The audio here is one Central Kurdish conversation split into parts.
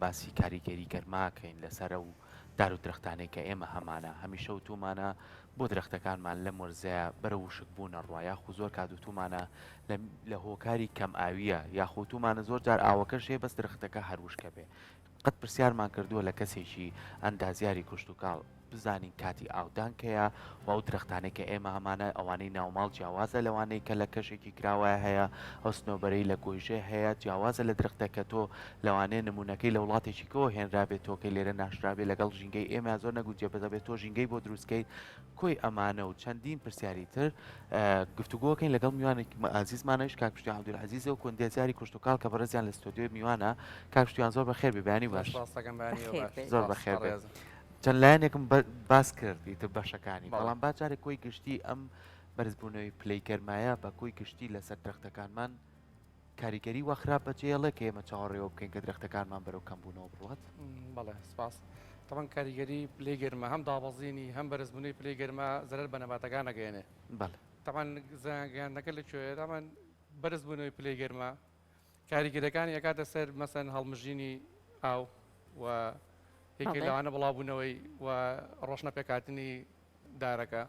باسی کاریگەری گەرما کەین لەسەر ئەو دار و درەختانەی کە ئێمە هەمانە، هەمیشە وتوومانە بۆ درەختەکانمان لەم وەرزەیا بەرەو وشک بوون ئەڕوا یاخو زۆر کات وتوومانە لە لە هۆکاری کەم ئاوییە یاخو وتوومانە زۆر جار ئاوەکەش هەیە بەس درەختەکە هەر وشکە بێ قەت پرسیارمان کردووە لە کەسێکی ئەندازیاری کشتوکاڵ بزانین کاتی ئاودان کەیە و ئەو درەختانەی کە ئێمە هەمانە ئەوانەی ناوماڵ جیاوازە لەوانەی کە لە کەشێکی کراوەیە هەیە ئەو سنۆبەرەی لە گۆیژێ هەیە جیاوازە لە درەختە کە تۆ لەوانەیە نمونەکەی لە وڵاتێکی کەوە هێنرابێت تۆکەی لێرە ناشرابێ لەگەڵ ژینگەی ئێمە زۆر نەگونجێ بەس ئەبێت تۆ ژینگەی بۆ دروستکەیت کۆی ئەمانە و چەندین پرسیاری تر گفتوگۆکەین لەگەڵ میوانێکی ئازیزمانەویش کاک پشتیوان عەبدولعەزیزە و ئەندازیاری کشتوکاڵ کە بەڕێزیان لە ستۆدیۆی میوانە. کاک پشتیوان زۆر بەخێر بێ، بەیانی باش. زۆر بەخێر بێ. چەند لایەنێکم باس کرد ئیتر بەشەکانی، بەڵام با جارێک کۆی گشتی ئەم بەرزبوونەوەی پلەی گەرمایە بە کۆی گشتی لەسەر درەختەکانمان کاریگەری وا خراپ بەجێڵێ کە ئێمە چاوەڕێوە بکەین کە درەختەکانمان بەرەو کەمبوونەوە بڕوات؟ بەڵێ سپاس. تەبعەن کاریگەری پلەی گەرما هەم دابەزینی هەم بەرزبوونەوەی پلەی گەرما زەرەر بە نەباتەکان ئەگەیەنێ. بەڵێ. تەبعەن زیان گەیاندنەکە لە کوێیە؟ تەبعەن بەرزبوونەوەی پلەی گەرما کاریگەریەکانی ئەکاتە سەر مەسەن هەڵمژینی ئاو و یەکێک لەوانە بڵاوبوونەوەی و ڕۆشنە پێکهاتنی دارەکە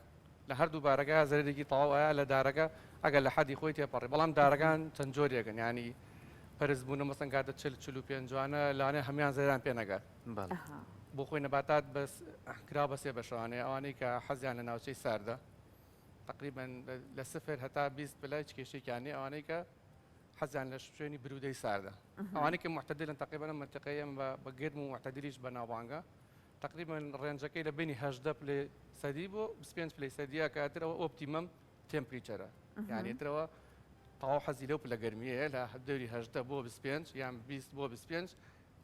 لە هەردوو بارەکە زەرەرێکی تەواو ئایا لە دارەکە ئەگەر لە حەدی خۆی تێپەڕی بەڵام دارەکان چەند جۆرێکن ینی پەرز بوون مەسەن کاتە چل چل و پێنجوانە لەوانەیە هەمان زەران پێ نەگات بۆ خۆی نەباتات بەس کرا بە سێ بەشوانەیە ئەوانەی کە حەزیان لە ناوچەی ساردە تقریبا لە سفر هەتا 20 پلە هیچ کێشێکیان نیە ئەوانەی کە حەزیان لە شوێنی برودەی ساردە ئەوانەی کە معتدلن تقریبا ئەم منطقەیە ئێمە بە گەرم و معتدلیش بەناوبانگە تقریبا range ەکەی لە بینی 18 پلەی سەدی بۆ 25 پلەی سەدیە کە ترەوە optimum temperature ە یعنی ترەوە تەواو حەزی لەو پلە گەرمیەیە لە دەوری 18 بۆ 25 یان 20 بۆ 25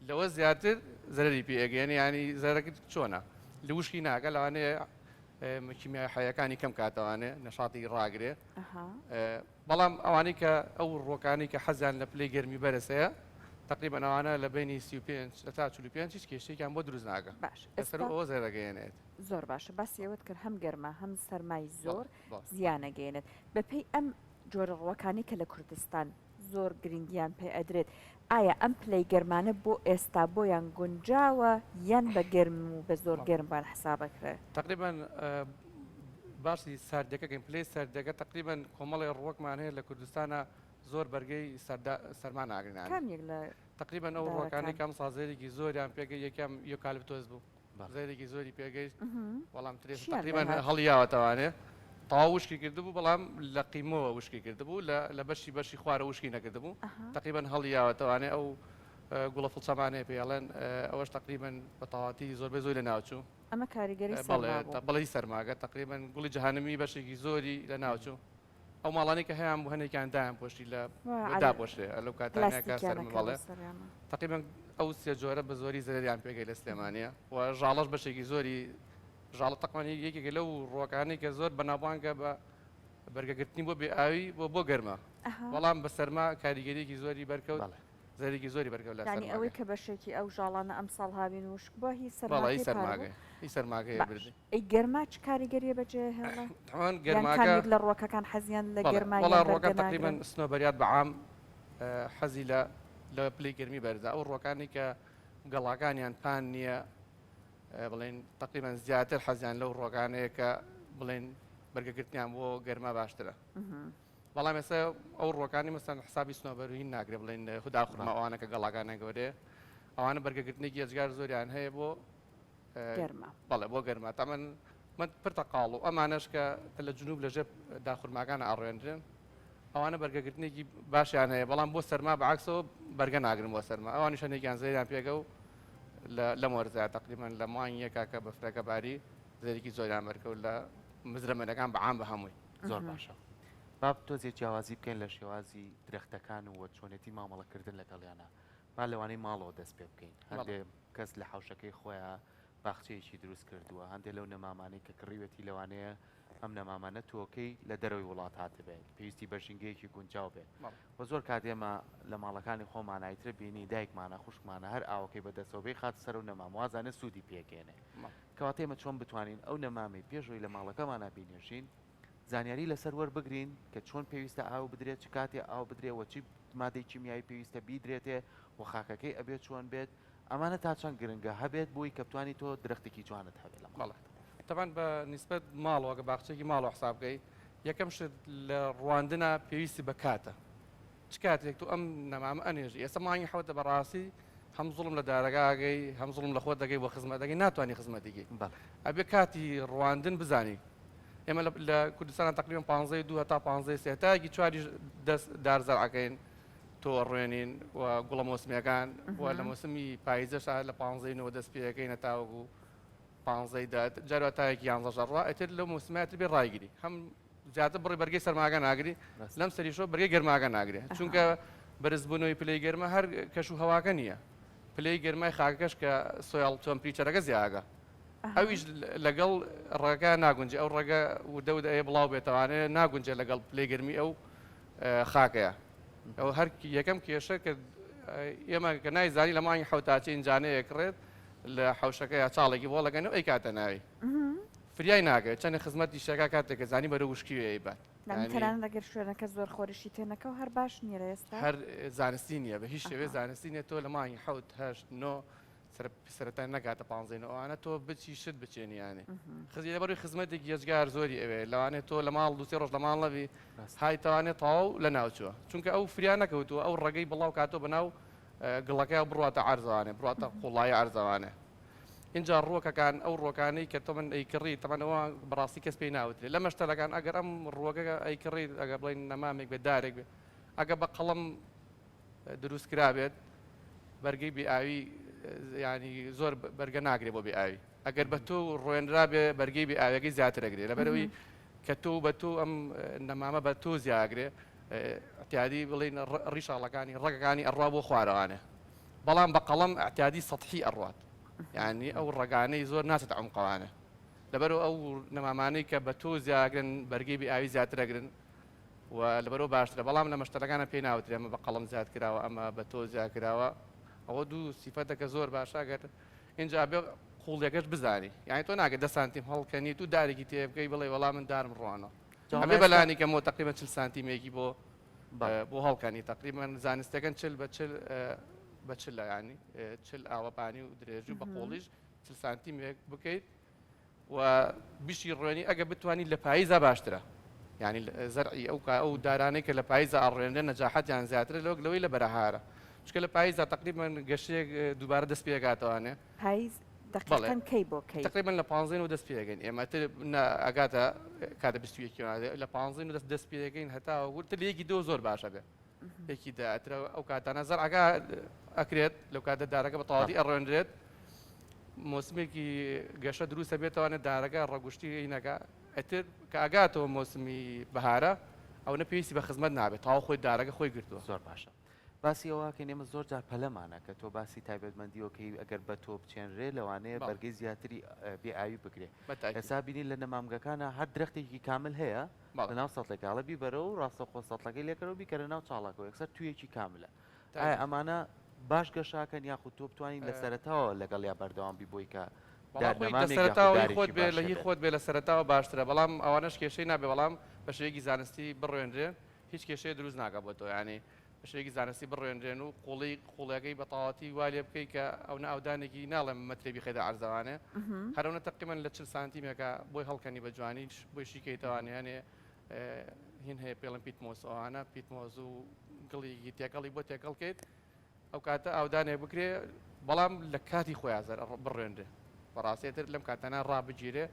لەوە زیاتر زەرەری پێ ئەگەیەنێ یانی زەرەکە چۆنە لە وشکی ناکە لەوانەیە کیمیای حەیەکانی کەم کاتەوانێ نەشاتی ڕاگرێ بەڵام ئەوانەی کە ئەو ڕۆکانی کە حەزیان لە پلەی گەرمی بەرز هەیە تقریبا ئەوانە لە بینی 35 تا 45 هیچ کێشێکیان بۆ دروست ناکە باش لەسەر ئەوە زەرەگەیەنێت. زۆر باشە باسی ئەوەت کرد هەم گەرما هەم سەرمای زۆر زیانەگەیەنێت بەپێی ئەم جۆرە ڕوەکانەی کە لە کوردستان زۆر گرنگیان پێ ئەدرێت ئایا ئەم پلەی گەرمانە بۆ ئێستا بۆیان گونجاوە یان بە گەرم و بە زۆر گەرم بۆیان حساب ئەکرێ؟ تەقریبەن باسی ساردیەکە کەین پلەی ساردیەکە تەقریبەن کۆمەڵێ ڕوەکمان هەیە لە کوردستانە زۆر بەرگەی سەرما ناگرن کام یەک لە تەقریبەن ئەو ڕوەکانەی کە ئەمساڵ زەرێکی زۆریان پێگەی یەکیان یۆکالپتۆس بوو زەرێکی زۆری پێگەیشت بەڵام ترێ تقریبان هەڵیاوەتەوانێ تەواو وشکی کردبوو بەڵام لە قیمەوە وشکی کردبوو لە بەشی بەشی خوارە وشکی نەکردبوو تقریبان هەڵیاوەتەوانێ ئەو گوڵە فڵچەمانەیە پێڵێن ئەوەش تقریبان بە تەواتی زۆربەی زۆری لە ناوچوو ئەمە کاریگەری بەڵی سەرماگە تقریبان گوڵی جەهانمی بەشێکی زۆری لە ناوچوو ئەو ماڵانەی کە هەیان بوو هەنێکیان دایان پۆشی لە داپۆشرێ لەو کاتانە کە سەرمە بەڵێ تقریبا ئەو سێ جۆرە بە زۆری زەرەریان پێگەی لە سلێمانیە و ژاڵەش بەشێکی زۆری ژاڵە تەقوانی یەکێکە لەو ڕۆکانەی کە زۆر بەناوبانگە بە بەرگەگرتنی بۆ بێ ئاوی بۆ بۆ گەرمە بەڵام بە سەرما کاریگەریەکی زۆری بەرکەوت زەرێکی زۆری بەرکەوت لە یانی ئەوەی کە بەشێکی ئەو ژاڵانە ئەمساڵ هاوین وشک بووە هی سەرماکەی سەرماگەی هی سەرماگەی بردی. ئەی گەرما چ کاریگەریە بەجێ هێڵێ؟ تەمان گەرماکە یان کامێک لە ڕوەکەکان حەزیان لە گەرما یان بەرگە ناگرن؟ تەقریبەن سنۆبەریات بە عام حەزی لە لە پلەی گەرمی بەرزە ئەو ڕوەکانی کە گەڵاکانیان پان نییە بڵێن تەقریبەن زیاتر حەزیان لەو ڕوەکانەیە کە بڵێن بەرگەگرتنیان بۆ گەرما باشترە. بەڵام ئێستا ئەو ڕوەکانی مەسەن حسابی سنۆبەر و هین ناگرێ بڵێن خدا خورما ئەوانە کە گەڵاکانیان گەورەیە ئەوانە بەرگەگرتنێکی ئێجگار زۆریان هەیە بۆ گەرما بەڵێ بۆ گەرما تەمەن من پرتەقاڵ و ئەمانەش کە لە جنوب لە ژێر داخورماکان ئاڕێنرێن ئەوانە بەرگەگرتنێکی باشیان هەیە بەڵام بۆ سەرما بەعکسەوە بەرگە ناگرن بۆ سەرما ئەوانیش هەندێکیان زەریان پێگە و لەم وەرزە تقریبان لە مانگ یەکا کە بەفرەکە باری زەرێکی زۆریان بەرکەوت لە مزرەمەنەکان بەعام بە هەمووی. زۆر باشە با تۆزێ جیاوازی بکەین لە شێوازی درەختەکان و چۆنێتی مامەڵەکردن لەگەڵیانە با لەوانەی ماڵەوە دەست پێ بکەین هەندێ کەس لە حەوشەکەی خۆیان باخچەیەکی دروست کردووە هەندێک لەو نەمامانەی کە کڕیوێتی لەوانەیە ئەم نەمامانە تۆکەی لە دەرەوەی وڵات هاتبێت پێویستی بە ژینگەیەکی گونجاو بێت و زۆر کات ئێمە لە ماڵەکانی خۆمانە ئیتر بینی دایکمانە خوشکمانە هەر ئاوەکەی بەدەستەوە بێ خاتە سەر و نەمام وازانێ سوودی پێگەێنێ کەواتە ئێمە چۆن بتوانین ئەو نەمامەی پێش ئەوەی لە ماڵەکەمانا بینێژین زانیاری لەسەر وەربگرین کە چۆن پێویستە ئاو بدرێت چ کاتێ ئاو بدرێ وە چی مادەی کیمیایی پێویستە بیدرێتێ و خاکەکەی ئەبێ چۆن بێت. ئەمانە تا چەند گرنگە هەبێت بۆی کە بتوانی تۆ درەختێکی جوانت هەبێت لە ماڵ؟ تەبعەن بە نیسبەت ماڵەوە گە باخچەیەکی ماڵەوە حساب بکەی یەکەم شت لە ڕواندنا پێویستی بە کاتە چ کاتێک تۆ ئەم نەمامە ئەنێژی ئێستا مانگی حەوتە بەڕاستی هەم زوڵم لە دارەکە ئەگەی هەم زوڵم لە خۆت دەگەی بۆ خزمەت دەگەی ناتوانانی خزمەتی گەی ئەبێ کاتی ڕواندن بزانی ئێمە لە کوردستان تقریبا 15 دوو هەتا 15 سێ تا یەکی چواریش دەست دار زەرعەکەین تۆ ڕوێنین و گوڵە مۆسمیەکان و لە مۆسمی پایزەشا لە پانزەی نۆ دەست پێەکەینە تاوەکو پانزەی دە جاروا تایەکی یانزەش ئەڕوا ئیتر لەو مۆسمە تر بێ ڕایگری هەم زیاتر بڕی بەرگەی سەرماگە ناگری لەم سەریشۆ بەرگەی گەرماگە ناگرێ چونکە بەرزبوونەوەی پلەی گەرمە هەر کەش و هەواکە نییە پلەی گەرمای خاکەکەش کە soil temperature ەکە زیاگە ئەویش لەگەڵ ڕەگە ناگونجێ ئەو ڕەگە وردە وردە ئەیە بڵاو بێتەوانێ ناگونجێ لەگەڵ پلەی گەرمی ئەو خاکەیە ئەو هەر یەکەم کێشە کە ئێمە کە نایزانی لە مانگی حوتاچی ئینجانەیە کڕێت لە حەوشەکە یا چاڵێکی بۆ لەگەن و ئەیکاتە ناوی فریای ناکەوێت چەندە خزمەتی شەکا کاتێک کە زانی بەرە وشکی ئەیبات تەنانەت ئەگەر شوێنەکە زۆر خۆریشی تێنەکەو هەر باش نییە لە ئێستا هەر زانستی نییە بە هیچ شێوێ زانستی نیە تۆ لە مانگی حوت هەشت نۆ سەرەتای نەگاتە پانزەی نۆ ئەوانە تۆ بچی شت بچێنی یانێ خزی لەبەروی خزمەتێکی یەجگار زۆری ئەوێ لەوانێ تۆ لە ماڵ دوسێ ڕۆژ لە ماڵ نەبی های تەوانێ تەواو لە ناوچووە چونکە ئەو فریا نەکەوتووە ئەو ڕەگەی بڵاو کاتۆ بەناو گڵەکەی بڕاتە عەرزەوانێ بڕاتە قوڵایی عەرزەوانێ اینجا ڕووەکەکان ئەو ڕۆکانەی کە تۆ من ئەیکڕی تەمەنەوە بەڕاستی کەس پێی ناوترێ لە مەشتەلەکان ئەگەر ئەم ڕووەکە ئەیکڕی ئەگەر بڵین نەمامێک بێ دارێک بێ ئەگە بە قەڵەم دروست کرابێت بەرگەی بێ ئاوی ینی زۆر بەرگە ناگرێ بۆ بێ ئاوی ئەگەر بە تۆ ڕۆێنرابێ بەرگەی بێ ئاوەکەی زیاتر ئەگرێ لەبەرەوەی کە تۆ بە تۆ ئەم نەمامە بە تۆ زیاگرێ اعتیادی بڵین ڕیشاڵەکانی ڕەگەکانی ئەڕوا بۆ خوارەوانێ بەڵام بە قەڵەم اعتیادی سەحی ئەڕوات یعنی ئەو ڕەگانەی زۆر ناچێت عمقەوانە لەبەرو ئەو نەمامانەی کە بە تۆ زیاگرن بەرگەی بێ ئاوی زیاتر ئەگرن و لەبەرئەوە باشترە بەڵام لە مەشتەلەکانە پێی ناوترێ ئەمە بە قەڵەم زیاد کراوە ئەمە بە تۆ زیاد کراوە ئەوە دوو سیفەتە کە زۆر باشە ئەگەر ئینجا ئەبێ قوڵیەکەش بزانی یانی تۆ ناکە دە سانتیم هەڵکەنیت و دارێکی تێ بکەی بڵێ وەڵا من دارم ڕوانەوە ئەبێ بەلانی کەمەوە تقریبا 40 سانتیمێکی بۆ بۆ هەڵکەنی تقریبا زانستەکەن چل بە چل بە چل ینی چل ئاوەپانی و درێژ و بە قوڵیش چل سانتیمێک بکەیت و بشی ڕوێنی ئەگە بتوانی لە پاییزا باشترە یعنی زەرعی ئەو ئەو دارانەی کە لە پاییزا ئەڕوێنرێن نەجاحەتیان زیاترە لەوەک لەوەی لە بەرەهارە چونکە لە پاییزا تقریبا گەشەیەک دووبارە دەست پێگاتەوانێ پاییز دقیقاً کەی بۆ کەی؟ تقریبا لە پانزەینەوە دەست پێگەین ئێمە تر ئەگاتە کاتە 21 لە پانزەین دەست دەست پێگەین هەتا وتر لە یەکی دۆ زۆر باشە بێ یەکی دە ئەترە ئەو کاتانە زەرعەکە ئەکرێت لەو کاتە دارەکە بە تەواوی ئەڕوێنرێت مۆسمێکی گەشە دروستە بێتوانێت دارەکە ڕەگوشتی نەکە ئەتر کە ئەگاتەوە مۆسمی بەهارە ئەوە پێویستی بە خزمەت نابێت تاو خۆی دارەکە خۆی گرتووە. زۆر باشە باسی ئەوەکەین ئێمە زۆر جار پەلەمانە کە تۆ باسی تایبەتمەندیەکەی ئەگەر بە تۆ بچێنرێ لەوانەیە بەرگەی زیاتری بێ ئاوی بگرێ ئێستا بینی لە نەمامگەکانە هەر درەختێکی کامل هەیە لە ناو سەتڵێکا ئەڵێ بیبەرە و ڕاستەوخۆ سەتڵەکەی لێکەرەوە بیکەرە ناو چاڵەکەوە یەکسەر توویەکی کاملە ئایا ئەمانە باش گەشاکەن یاخود تۆ بتوانین لە سەرەتاوە لەگەڵیا بەردەوام بی بۆی کە دار نەمامێک یاخود دارێکی باش لە هی خۆت بێ لە سەرەتاوە باشترە بەڵام ئەوانەش کێشەی نابێ بەڵام بە شێوەیەکی زانستی بڕوێنرێن هیچ کێشەیە دروست ناکە بۆ تۆ یانی بە شێوەیەکی زانستی بڕوێنرێن و قوڵی قوڵیەکەی بە تەواوەتی وا لێ بکەی کە ئەونە ئاودانێکی ناڵێم مەترێ بیخەیتە عەرزەوانێ هەر ئەونە تەقریبەن لە 40 سانتیمێکە بۆی هەڵکەنی بە جوانی بۆی شیکەیتەوانێ یانێ هین هەیە پێڵم peat moss ئەوانە peat moss و گڵیگی تێکەڵی بۆ تێکەڵ کەیت ئەو کاتە ئاودانێک بکرێ بەڵام لە کاتی خۆیان زەر بڕوێنرێ بەڕاستی تر لەم کاتانە ڕابگیرێ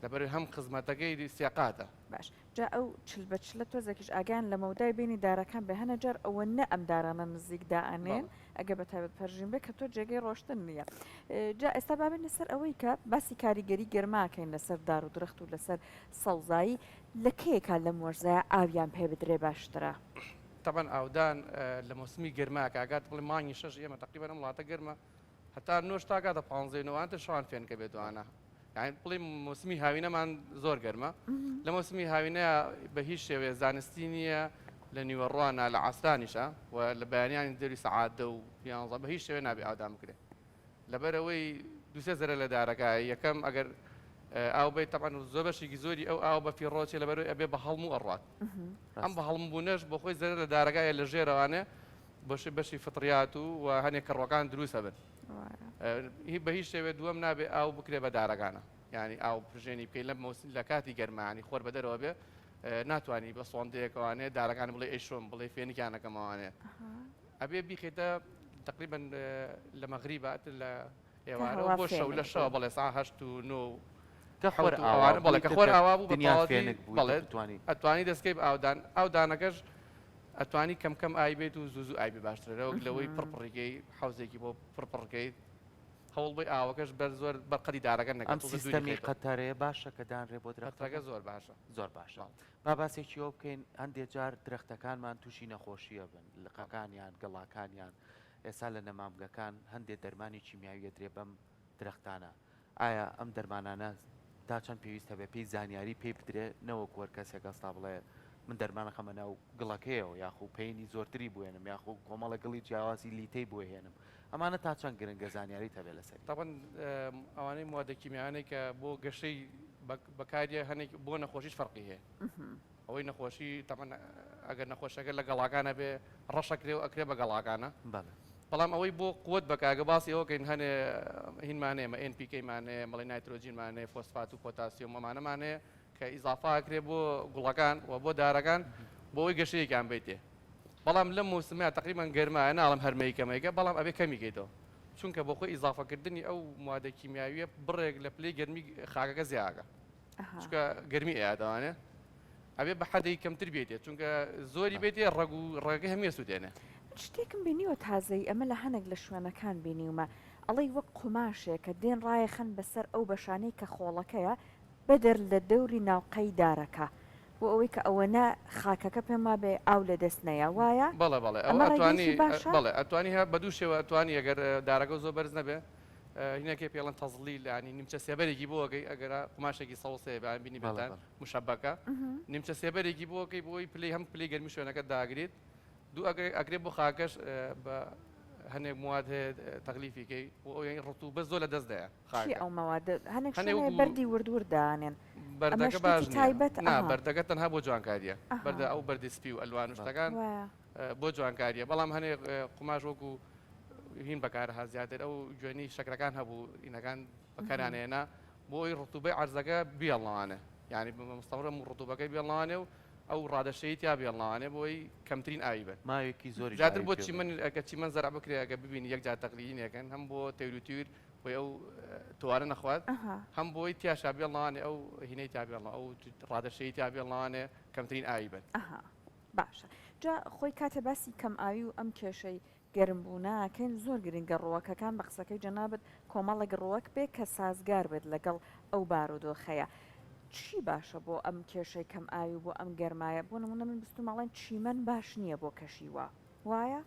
لەبەر هەم خزمەتەکەی سیاقاتە. باش جا ئەو چل بە چلە تۆزێکیش ئاگایان لە مەودای بینی دارەکان بێ هەنێ جار ئەوە نە ئەم دارانە نزیک دائەنێن ئەگە بە تایبەت پەرژین بێ کە تۆ جێگەی ڕۆشتن نییە جا ئێستا با بێینە سەر ئەوەی کە باسی کاریگەری گەرماکەین لەسەر دار و درەخت و لەسەر سەوزایی لە کەیەکا لەم وەرزەیا ئاویان پێ بدرێ باشترە؟ تەبعەن ئاودان لە مۆسمی گەرما کە ئەگات بڵێ مانگی شەش ئێمە تەقریبەن ئەم وڵاتە گەرمە هەتا نۆش تا گاتە پانزەی نۆوان تر شەوان فێنکە بێتوانە یانی بڵێ مۆسمی هاوینەمان زۆر گەرمە لە مۆسمی هاوینەیە بە هیچ شێوەیە زانستی نییە لە نیوەڕوانە لە عەسرانیشە و لە بەیانیانی دەوری سەعات دە و یانزە بە هیچ شێوەیە نابێ ئاودان بکرێ لەبەرئەوەی دوو سێ زەرەر لە دارەکە یەکەم ئەگەر ئاو بەیت تەبعەن زۆر بەشێکی زۆری ئەو ئاو بە فیڕۆچێ لەبەرئەوەی ئەبێ بە هەڵم و ئەڕوات ئەم بە هەڵم بوونەش بۆ خۆی زەرەر لە دارەکە لە ژێرەوانێ بەشی بەشی فطریات و و هەنێک کەڕوەکان دروست ئەبن. بە هیچ شێوێ دووەم نابێ ئاو بکرێ بە دارەکانە یعنی ئاو پرژێنی بکەی لە مۆسم لە کاتی گەرمانی خۆر بە دەرەوە بێ ناتوانانی بە سۆندەیەکەوانێ دارەکان بڵێ ئەیشۆم بڵێ فێنکیانەکەمەوانێ ئەبێ بیخێتە تقریبا لە مەغریبات لە ئێوارەوە بۆ شەو لە شەوە بەڵێ سا هەشت و نۆ کە خۆر ئاوانە بەڵێ کە خۆر ئاوا بوو بە فێنک بوو بەڵێ توانی ئەتوانی دەستکەی بە ئاودان ئاودانەکەش ئەتوانی کەم کەم ئای بێت و زوو زوو ئای بێ باشترە لەوەک لەوەی پڕ پڕیکەی حەوزێکی بۆ پڕ پڕکەیت هەوڵ بۆی ئاوەکەش بەر زۆر بەر قەدی دارەکە نەکات ئەم سیستەمی قەتارەیە باشە کە دانرێ بۆ درەختەکە زۆر باشە زۆر باشە با باسێکی ئەوە بکەین هەندێ جار درەختەکانمان تووشی نەخۆشیە بن لقەکانیان گەڵاکانیان ئێستا لە نەمامگەکان هەندێ دەرمانی کیمیاویە درێ بەم درەختانە ئایا ئەم دەرمانانە تا چەند پێویستە بە پێی زانیاری پێی بدرێ نەوەکو هەر کەسێک هەستا بڵێ من دەرمان ئەخەمە ناو گڵەکەیەوە یاخو پەینی زۆرتری بوێنم یاخو کۆمەڵە گڵی جیاوازی لیتەی بوێنم ئەمانە تا چەند گرنگە زانیاریت هەبێ لەسەری؟ تەبعەن ئەوانەی موادە کیمیایانەی کە بۆ گەشەی بەکاریە هەنێک بۆ نەخۆشیش فەرقی هەیە ئەوەی نەخۆشی تەمەن ئەگەر نەخۆشەکە لە گەڵاکانە بێ ڕەشەکرێ و ئەکرێ بە گەڵاکانە بەڵام ئەوەی بۆ قوت بەکاگە باسی ئەوەکەین هەنێ هینمانەیە NPK مانەیە بەڵێ نایترۆجینمانەیە فۆسفات و پۆتاسیۆم ئەمانەمانەیە کە ئیزافا ئەکرێ بۆ گوڵەکان و بۆ دارەکان بۆ ئەوەی گەشەیەکیان بیتێ بەڵام لەم مۆسمە تقریبان گەرمایە ناڵم هەر مەیکە مەیکە بەڵام ئەبێ کەمی کەیتەوە چونکە بۆ خۆی ئیزافەکردنی ئەو موادە کیمیاویە بڕێک لە پلەی گەرمی خاکەکە زیاکە چونکە گەرمی ئەیاتەوانێ ئەبێ بە حەدەی کەمتر بێتێ چونکە زۆری بێتێ ڕەگ و ڕەگەکە هەمیە سوودێنێ. من شتێکم بینیوە تازەی ئەمە لە هەنێک لە شوێنەکان بینیومە ئەڵێی وەک قوماشێکە دێن ڕایەخەن بەسەر ئەو بەشانەی کە خۆڵەکەیە بەدەر لە دەوری ناوقەی دارەکە بۆ ئەوەی کە ئەوەنە خاکەکە پێم وابێ ئاو لە دەست نەیا وایە؟ بەڵێ بەڵێ ئەوە ئەمە ئەتوانی ڕێگەیەکی باشە؟ بەڵێ ئەتوانی هە بە دوو شێوە ئەتوانی ئەگەر دارەکە زۆر بەرز نەبێ هینەکەی پێڵەن تەزلیل ینی نیمچە سێبەرێکی بۆ ئەکەی ئەگەر قوماشێکی سەوز هەیە بەیان بینی بەڵێ بێتان بەڵێ. مشەبەکە نیمچە سێبەرێکی بۆ ئەکەی بۆی پلەی هەم پلەی گەرمی شوێنەکە داگریت دوو ئەگەر ئەکرێ بۆ خاکەش بە هەنێک مواد هەیە تەغلیفی کەی بۆ ئەوەی ڕتوبە زۆر لە دەست دەیە چی خاکە ئەو مەوادە هەنێک هەنێ شوێن هەیە وەکو بەردی ورد ورد دانێن ئەمە بەردەکە باش شتێکی نییە تایبەت نا ئەها بەردەکە تەنها بۆ جوانکاریە ئەها بەردە ئەو بەردی سپی و ئەلوان و بەڵێ شتەکان وایە بۆ جوانکاریە بەڵام هەنێک قوماش وەکو هین بەکارها زیاتر ئەو گوێنی شەکرەکان هەبوو ئینەکان بەکاریان هێنا بۆ ئەوی ڕتوبەی عەرزەکە بیێڵنەوانێ یعنی مستەمڕ ڕتوبەکەی بێڵنەوانێ و ئەو ڕادەشەی تیا بێڵنەوانێ بۆی کەمترین ئاوی بن ماوێکی زۆریش زیاتر ئاوی بۆ پێ چیمەن بن. ئەگە چیمەن زەرع بکرێ ئەگە ببینی یەک جار تەقلیدینێکن هەم بۆ تەیر و تیر بۆی ئەو تۆوارە نەخوات هەم بۆی تیاشا بێڵنەوانێ ئەو هینەی تیا بێڵنەوە ئەو ڕادەشەی تیا بێڵنەوانێ کەمترین ئاوی بن. ئەها باشە جا خۆی کاتێ باسی کەم ئاوی و ئەم کێشەی گەرم بوونە ئەکەین زۆر گرنگە ڕووەکەکان بە قسەکەی جەنابت کۆمەڵێک ڕووەک بێ کە سازگار بێت لەگەڵ ئەو بارودۆخەیا چی باشە بۆ ئەم کێشەی کەم ئاوی و بۆ ئەم گەرمایە بۆ نمونە من بستومە ئەڵێن چیمەن باش نییە بۆ کەشی وا وایە؟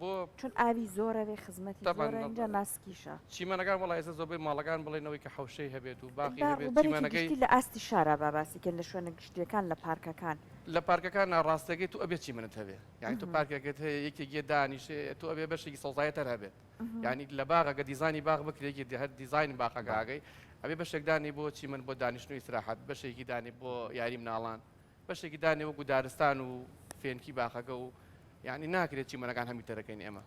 بۆ چون ئاوی زۆرەوێ خزمەتی تەبعەن زۆرە ئینجا ناسکیشە. چیمەنەکان وەڵا ئێستا زۆربەی ماڵەکان بڵێن ئەوەی کە حەوشەی هەبێت و باخی با هەبێت ڕووبەرێکی چیمەنەکەی گشتی لە ئاستی شارا با باسی کەین لە شوێنە گشتیەکان لە پارکەکان. لە پارکەکان نا ڕاستەکەی تو ئەبێ چیمەنت هەبێ یانی تو پارکێکت هەیە یەکێک یە دانیشێ تو ئەبێ بەشێکی سەوزایە تەر هەبێت یانی لە باغ ئەگە دیزانی باغ بکرێ یەکێ هەر دیزاین باخەکە ئەکەی ئەبێ بەشێک دانی بۆ چیمەن بۆ دانیشتن و ئیسراحەت بەشێکی دانی بۆ یاری مناڵان بەشێکی دانێ وەکو دارستان و فێنکی باخەکە و یعنی ناکرێت چیمەنەکان هەمی تەرەکەین ئێمە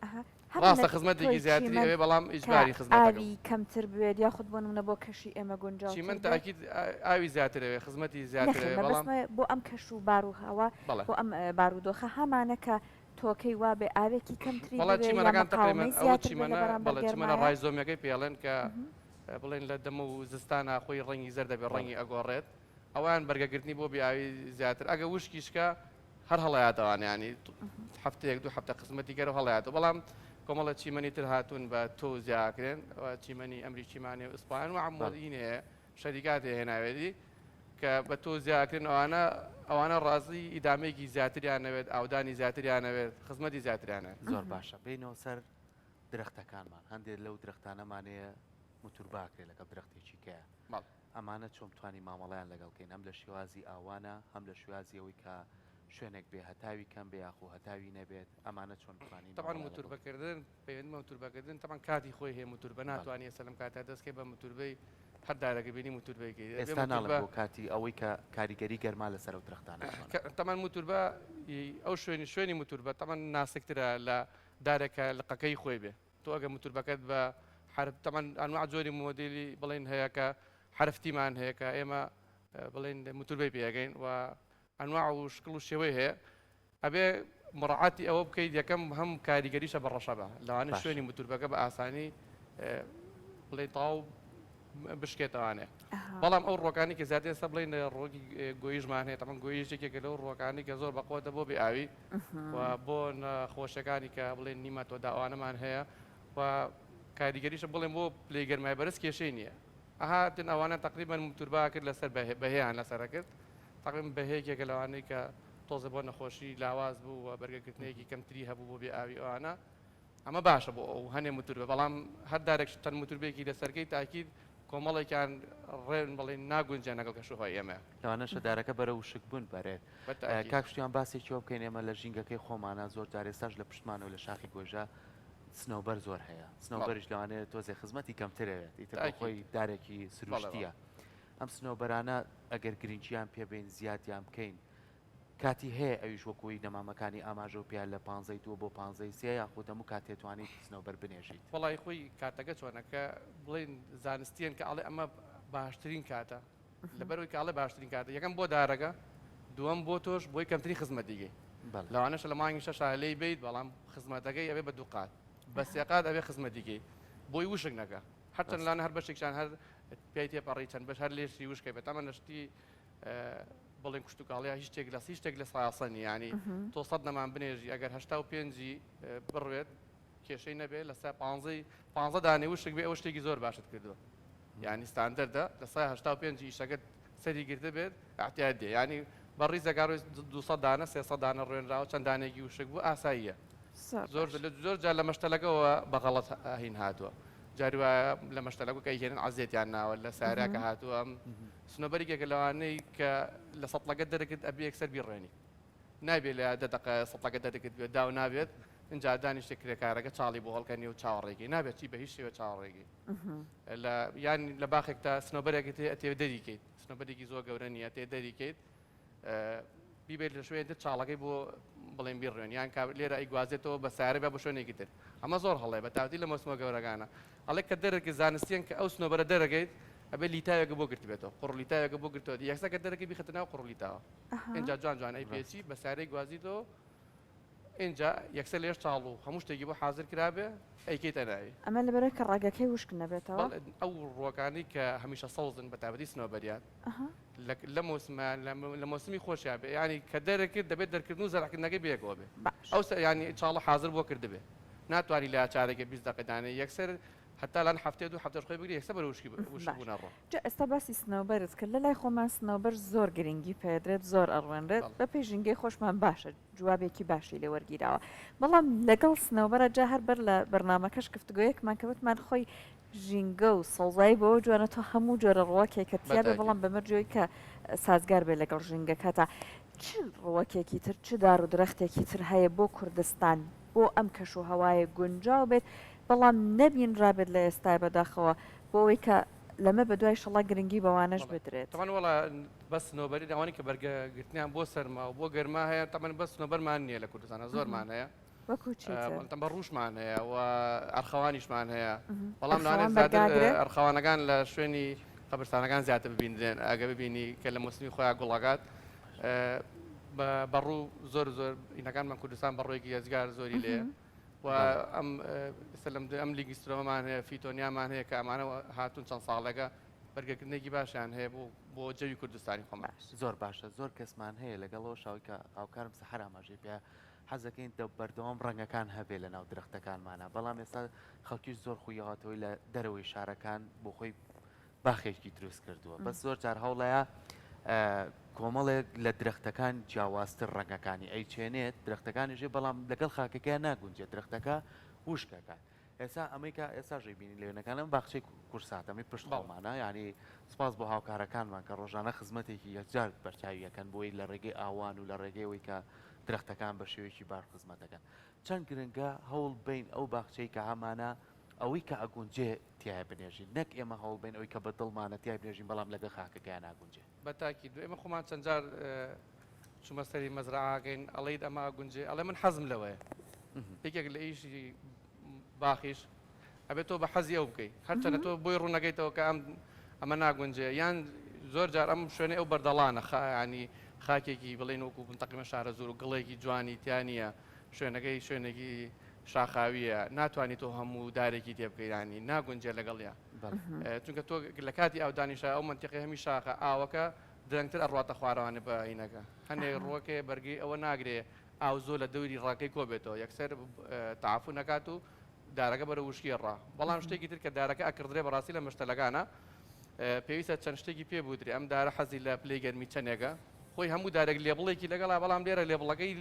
ڕاستە خزمەتێکی زیاتری ئەوێ بەڵام ئیجباری خزمەتەکە ئاوی کەمتر بوێت یاخود بۆ نمونە بۆ کەشی ئێمە گونجاوتر چیمەن تاکید ئاوی زیاتر ئەوێ خزمەتی زیاتر ئەوێ بەڵام بۆ ئەم کەش و بار و هەوا بۆ ئەم بارودۆخە هەمانە کە تۆکەی وابێ ئاوێکی کەمتری بەڵێ بوێ یا چیمەنەکان تقریبا مقاومەی ئەوە زیاتر بێ لە چیمەنە بەرامبەر بەڵێ چیمەنە گەرمایە ڕایزۆمیەکەی پێڵێن کە بڵێن لە دەمە و زستانە خۆی ڕەنگی زەردە بێ ڕەنگی ئەگۆڕێت ئەوان بەرگەگرتنی بۆ بێ ئاوی زیاتر ئەگە وشکیشکە هەر هەڵەیاتەوان ینی هەفتەیەک دوو هەفتە خزمەتی گەرە هەڵیاتەوە بەڵام کۆمەڵە چیمەنی تر هاتوون بە تۆ زیاکرێن چیمەنی ئەمریکیمانێ و ئیسپان و عمۆدینێ شەریکات هێناوێتی کە بە تۆ زیاکرن ئەوانە ئەوانە ڕازی ئیدامەیەکی زیاتریان نەوێت ئاودانی زیاتریانەوێت خزمەتی زیاتریانە زۆر باشە بینەوە سەر درەختەکانمان هەندێک لەو درەختانەمانەیە موتورباکرێ لەگەڵ درەختێکی کەیە ئەمانە چۆن بتوانین مامەڵەیان لەگەڵ کەین هەم لە شێوازی ئاوانە هەم لە شێوازی ئەوەی کە شوێنێک بێ هەتاوی کەم بێ یاخو هەتاوی نەبێت ئەمانە چۆن بتوانین تەبعەن مامەڵەیان لەگەڵ کەین؟ موتوربەکردن پەیوەندی بە موتوربەکردن تەبعەن کاتی خۆی هەیە موتوربە بەڵێ. ناتوانی ئێستا لەم کاتە دەست کەی بە موتوربەی هەر دارەکە بینی موتوربەی کەی ئەبێ ئێستا ناڵێم موتوربە بۆ کاتی ئەوەی کە کاریگەری گەرما لەسەر ئەو درەختانە چۆنە؟ کە تەبعەن موتوربە ی ئەو شوێنی شوێنی موتوربە تەبعەن ناسکترە لە دارێک کە لقەکەی خۆی بێ. تۆ ئەگە موتوربەکەت بە حەرف تەمان ئەنواع جۆری مۆدیلی بڵێن هەیە کە حەرفتیمان هەیە کە ئێمە بڵێن موتوربەی پێ ئەگەین و ئەنواع و شکڵ و شێوەی هەیە ئەبێ مڕعاتی ئەوە بکەیت یەکەم هەم کاریگەریشە بە ڕەشەبە لەوانە شوێنی موتوربەکە بە ئاسانی بڵێ تاو بشکێتەوانێ بەڵام ئەو ڕۆکانی کە زیاتر ئێستا بڵێن ڕۆکی گۆیژمان هەیە تەمەن گۆیژ یەکێکە لەو ڕۆکانی کە زۆر بەقوەتە بۆ بێ ئاوی و بۆ نەخۆشیەکانی کە بڵێن نیماتۆدا ئەوانەمان هەیە و کاریگەریشە بڵێن بۆ پلەی گەرمای بەرز کێشەی نییە ئەهاتن ئەوانە تقریبا موتوربا کرد لەسەر بەهێیان لەسەر کرد تقریبا بەهەیەکێکە لەوانەی کە تۆزە بۆ نەخۆشی لاواز بوو و بەرگەگرتنێکی کەمتری هەبوو بۆ بێ ئاوی ئەوانە ئەمە باشە بۆ ئەو هەنێ موتوربە بەڵام هەر دارێک چەند موتوربێکی لەسەرکەی تاکید کۆمەڵێکیان ڕێن بڵێن ناگونجێن لەگەڵ کەشوهەوای ئێمە. لەوانەشە دارەکە بەرەو وشکبوون بەرێت. بەتاکید. کاک پشتیوان باسێکی ئەوە بکەین ئێمە لە ژینگەکەی خۆمانا زۆر جار ئێستاش لە پشتمانەوە لە شاخی گۆیژە سنەوبەر زۆر هەیە سنەوبەریش لەوانەیە تۆزێ خزمەتی کەمتر ئەوێت ئیتر بۆ تاکید. خۆی دارێکی بەڵێ بەڵێ. سروشتییە ئەم سنەوبەرانە ئەگەر گرنگییان پێ بەین زیادیان بکەین کاتی هەیە ئەویش وەکو ی نەمامەکانی ئاماژەو پێیان لە پانزەی دووە بۆ پانزەی سێ یاخود هەموو کاتێ توانیت سنەوبەر بنێژیت؟ وەڵایی خۆی کاتەکە چۆنە کە بڵێین زانستیەن کە ئەڵێ ئەمە باشترین کاتە لەبەرئەوەی کە ئەڵێ باشترین کاتە یەکەم بۆ دارەکە دووەم بۆ تۆش بۆی کەمترین خزمەتی گەی بەڵێ. لەوانەشە لە مانگی شەشا لێی بەیت بەڵام خزمەتەکەی ئەبێ بە دوو قات بە سێ قات ئەبێ خزمەتی کەی بۆی وشک نەکا هەرچەند ڕاستە. لانە هەر بەشێکیان هەر پیای تێپەڕی چەند بەش هەر لێشی وشکە بێت ئەمە لە شتی بڵێن کشتوکاڵیا هیچ شتێک لە هیچ شتێک لە سایاسە نییە ینی تۆ سەد نەمان بنێژی ئەگەر 85ی بڕوێت کێشەی نەبێ لە سا پانزەی پانزە دانەی وشک بێ ئەوە شتێکی زۆر باشت کردووە ینی ستاندەردە لە سای 85 ئیشەکەت سەری گرتە بێت احتیاط دێ ینی بە ڕیزەکە ڕۆی 200 دانە 300 دانە ڕوێنراوە چەند دانێکی وشک بوو ئاساییە زۆر زۆر جار لە مەشتەلەکەوە بە غەڵەت هین هاتووە جاری وایە لە مەشتەلەکە کە ئەیهێنن عەزێتیان ناوە لە ساراکە هاتووە ئەم سنۆبەر یەکێکە لەوانەی کە لە سەتڵەکە دەرەکرد ئەبێ یەکسەر بیڕێنی نابێ لە دە دەقە سەتڵەکە دەرەکرد بێت داو نابێت اینجا دانیشتە کرێکارەکە چاڵی بۆ هەڵکەنی و چاوەڕێگەی نابێت چی بە هیچ شێوە چاوەڕێگەی لە یان لە باخێک تا سنۆبەرێکت هەیە ئەتێ دەریکەیت سنۆبەرێکی زۆر گەورە نییە تێ دەریکەیت بیبێت لە شوێنی تر چاڵەکەی بۆ بڵێن بیڕوێن یان کا لێرە ئەیگوازێتەوە بە سارە بە بۆ شوێنێکی تر ئەمە زۆر هەڵەیە بە تاوتی لە مۆسمە گەورەکانە ئەڵێ کە دەرەکە زانستیان کە ئەو سنۆبەرە دەرەکەیت ئەبێ لیتاوێکە بۆ گرتبێتەوە قوڕ لیتاوێکە بۆ گرتەوە یەکسەر کە دەرەکەی بیخەتە ناو قوڕ لیتاوە ئینجا جوان جوان ئەی پێچی بە سارەی گوازیتەوە ئینجا یەکسەر لێش چاڵ و هەموو شتێکی بۆ حازر کرابێ ئەیکەیتە ناوی. ئەمە لەبەرئەوەی کە ڕەگەکەی وشک نەبێتەوە؟ بەڵێ ئەو ڕووەکانەی کە هەمیشە سەوزن بە تایبەتی سنۆبەریان لە لە مۆسمە لە مۆسمی خۆشیان بێ یانی کە دەرەکرد دەبێت دەرکردن و زەرعکردنەکەی بەیەکەوە بێ باش. ئەو یانی چاڵە حازر بۆ کردبێ ناتوانی لە چارەکێ 20 دەقە دانێ یەکسەر هەتا لان هەفتەیە دوو هەفتەش خۆی بگری یەکسەر بەرەو وشکی وشک باش بوون ئەڕۆ. جا ئێستا باسی سنەوبەرت کرد لەلای خۆمان سنەوبەر زۆر گرنگی پێدرێت زۆر ئەڕوێنرێت بەڵێ. بەپێی ژینگەی خۆشمان باشە جوابێکی باشی لێ وەرگیراوە بەڵام لەگەڵ سنەوبەرە جا هەر بەر لە بەرنامەکەش گفتوگۆیەکمان کە وتمان خۆی ژینگە و سەوزایی بەوە جوانە تۆ هەموو جۆرە ڕووەکێکە تیابێ بەتاکید. بەڵام بە مەرجی کە سازگار بێ لەگەڵ ژینگەکەتا چ ڕووەکێکی تر چ دار و درەختێکی تر هەیە بۆ کوردستان بۆ ئەم کەش و هەوایە گونجاو بێت بەڵام نەبینرابێت لە ئێستای بەداخەوە بۆ ئەوەی کە لەمە بەدوای شەڵا گرنگی بەوانەش بەڵێ بدرێت. تەبعەن وەڵا بەس سنۆبەری ئەوانەی کە بەرگە گرتنیان بۆ سەرما و بۆ گەرما هەیە تەبعەن بەس سنۆبەرمان نییە لە کوردستانا زۆرمان هەیە وەکو چیتر؟ بە ڕووشمان هەیە و ئەرخەوانیشمان هەیە بەڵام لەوانەیە ئەرخەوان زیاتر بەرگاگرێ؟ ئەرخەوانەکان لە شوێنی قەبرستانەکان زیاتر ببیندرێن ئەگە ببینی کە لە مۆسمی خۆیان گوڵەکات بە بەڕوو زۆر زۆر ئینەکانمان کوردستان بەڕوویەکی یەزگار زۆری لێ و ئەم سەلم ئەم لیگیسترۆمەمان هەیە فیتۆنیامان هەیە کە ئەمانە هاتوون چەند ساڵێکە بەرگەکردنێکی باشیان هەیە بۆ بۆ جەوی کوردستانی خۆمان. زۆر باشە زۆر کەسمان هەیە لەگەڵەوە شاوی کە هاوکارم سەحەر ئاماژەی پێ حەزەکەین دە بەردەوام ڕەنگەکان هەبێ لە ناو درەختەکانمانە بەڵام ئێستا خەڵکیش زۆر خویاوەتەوەی لە دەرەوەی شارەکان بۆ خۆی باخێکی دروست کردووە بەس زۆر جار هەوڵەیە کۆمەڵێک لە درەختەکان جیاوازتر ڕەنگەکانی ئەیچێنێت درەختەکانیشێ بەڵام لەگەڵ خاکەکەیان ناگونجێت درەختەکە وشکەکات ئێستا ئەمەی کە ئێستاش ئەیبینین لە وێنەکان ئەم باخچەی کورساتە ئەمەی پشت خۆمانە یانی سوپاس بۆ هاوکارەکانمان کە ڕۆژانە خزمەتێکی یەکجار بەرچاوی ئەکەن بۆی لە ڕێگەی ئاوان و لە ڕێگەی ئەوەی کە درەختەکان بە شێوەیەکی باش خزمەت دەکەن چەند گرنگە هەوڵ بەین ئەو باخچەی کە هەمانە ئەوەی کە ئەگونجێ تیایا بنێژین نەک ئێمە هەوڵ بەین ئەوەی کە بە دڵمانە تیای بنێژین بەڵام لەگەڵ خاکەکەیا ناگونجێ. بە تاکید ئێمە خۆمان چەند جار چوومە سەری مەزرەعەکەین ئەڵێیت ئەمە ئەگونجێ ئەڵێ من حەزم لەوەیە یەکێک لە ئیشی باخیش. ئەبێت تۆ بە حەزی ئەو بکەی هەرچەنە تۆ بۆی ڕوونەکەیتەوە کە ئەم ئەمە ناگونجێ یان زۆر جار ئەم شوێنەی ئەو بەردەڵانە خایانی خاکێکی بڵێن وەکو بنتەقیمە شارە زۆر و گڵێکی جوانی تیا نییە شوێنەکەی شوێنێکی شاخاویە ناتوانانی تۆ هەموو دارێکی تێ بکەیانی ناگونجێ لەگەڵیا چونکە تۆ لە کاتی ئاودانیشە ئەو منتیقی هەمی شاخە ئاوەکە درەنگتر ئەڕواتە خوارەوانێ بە هینەکە هەنێ ڕوەکێ بەرگەی ئەوە ناگرێ ئاو زۆر لە دەوری ڕەگەکەی کۆ بێتەوە یەکسەر تەعەفون ئەکات و دارەکە بەرەو وشکی ئەڕا بەڵام شتێکی تر کە دارەکە ئەکڕدرێ بەڕاستی لە مشتەلەکانە پێویستە چەند شتێکی پێ بودرێ ئەم دارە حەزی لە پلەی گەرمی چەندێکە خۆی هەموو دارێک لێبڵێکی لەگەڵا بەڵام لێرە لێبڵەکەی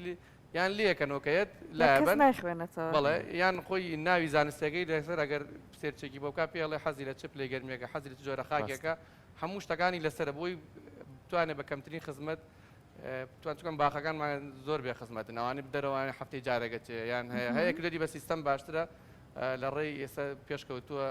یان لێکەنەوە کە یەت لایەن نایخوێنێتەوە بەڵێ یان خۆی ناوی زانستەکەی لەسەر ئەگەر search ێکی بۆ بکا پێڵێ حەزی لە چ پلەی گەرمیەکە حەزی لە چ جۆرە خاکێکە هەموو شتەکانی لەسەرە بۆی بتوانێت بە کەمترین خزمەت بتوان چکەم باخەکانمان زۆر بێ خزمەتن ئەوانەی دەرەوە هەفتەی جارێکە چێ یان هەیە هەیە کردی بە سیستەم باشترە لە ڕێی ئێستا پێشکەوتووە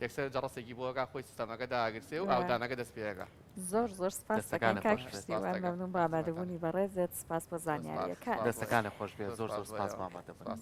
یەکسەر جەڕسێکی بۆکە خۆی سیستەمەکە داگرسێ و ئاودانەکە دەست پێەکە زۆر زۆر سپاس دەکەین کاک پشتیوان مەمنون بۆ ئامادەبوونی بەڕێزت سپاس بۆ زانیاریەکان دەستەکانت خۆش بێت زۆر زۆر سپاس بۆ ئامادەبوونت.